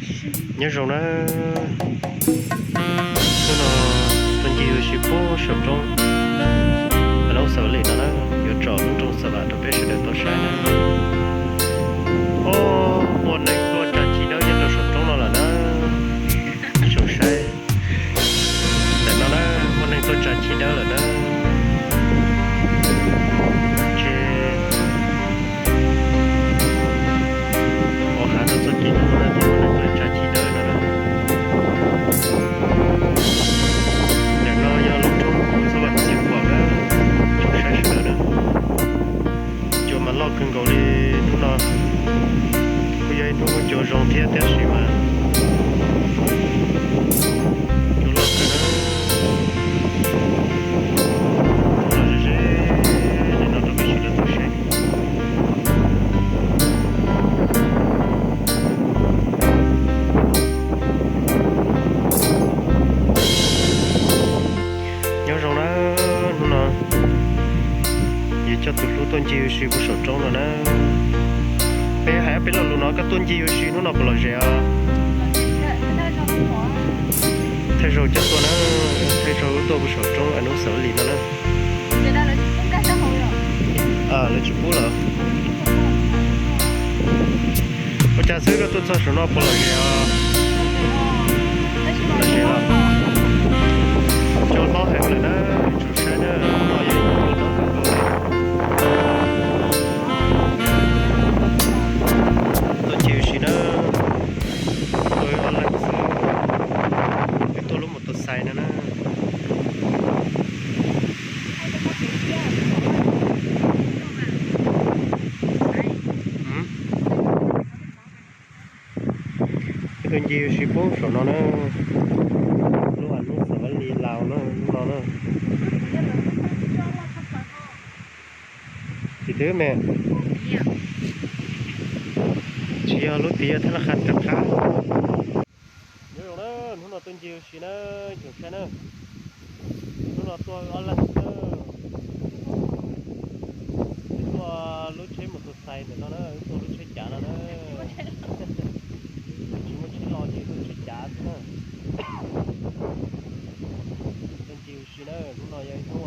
Nyob zoo na, hnub no tuaj ncig ua si puag saum roob Anuab Xav Vas Lis no na, yuav tsom lub nroog Xav Vas rau peb sawv daws tau saib na. Ob, muaj neeg tuaj tsa chiv dawb nyob rau saum roob no lawm na, saum saib. Ntawm no na, muaj neeg tuaj tsa chiv dawb lawm na. Ces ua hav no txoj kev no na, ces muaj neeg tuaj tsa chiv dawb no na. Ntawm no yog lub roob Xav Vas Lis pom na, tsoom saib sawv daws na. Cua mas loj kawg nkaus li hnub no. Kuj yog ib hnub cua zoo thiab tab sis mas cua loj kawg na. Los ze ze li no rau peb sawv daws tau saib. Nyob zoo na, hnub no yuav coj tus hlub tuaj ncig ua si puag saum roob no na. Peb hais ob peb lo lus no, koj tuaj ncig ua si hnub no puas lom zem os? Thawj zaug coj tuaj na, thawj zaug tuaj puag saum roob Anuab Xav Vas Lis no na. Lawv tsis pub lawm. Ua cas xwb koj tuaj txog saum no puas lom zem os? Lom zem os. Cua hlob heev lawm na, tsoom saib na, no yog ib hnub cua hlob kawg nkaus li. Tuaj ncig ua si na, tuaj ob leeg xwb, twb tuaj lub mus tus xais no na. Ib tug ncig ua si puag saum no na, lub Anuab Xav Vas Lis Laus na, lub no na. Tsis twb me, tsis yog lub tid, thaj laj qha rov qab. Nyob zoo na, hnub no tuaj ncig ua si na, tsoom saib na. Hnub no tuaj ob leeg na. Wb tuaj lub tsheb mus tus xais ntawm no na, wb tuaj lub tsheb cav no na. Tsis muaj tsheb los ces tuaj tsheb cav xwb na. Tuaj ncig ua si na, hnub no yog ib hnub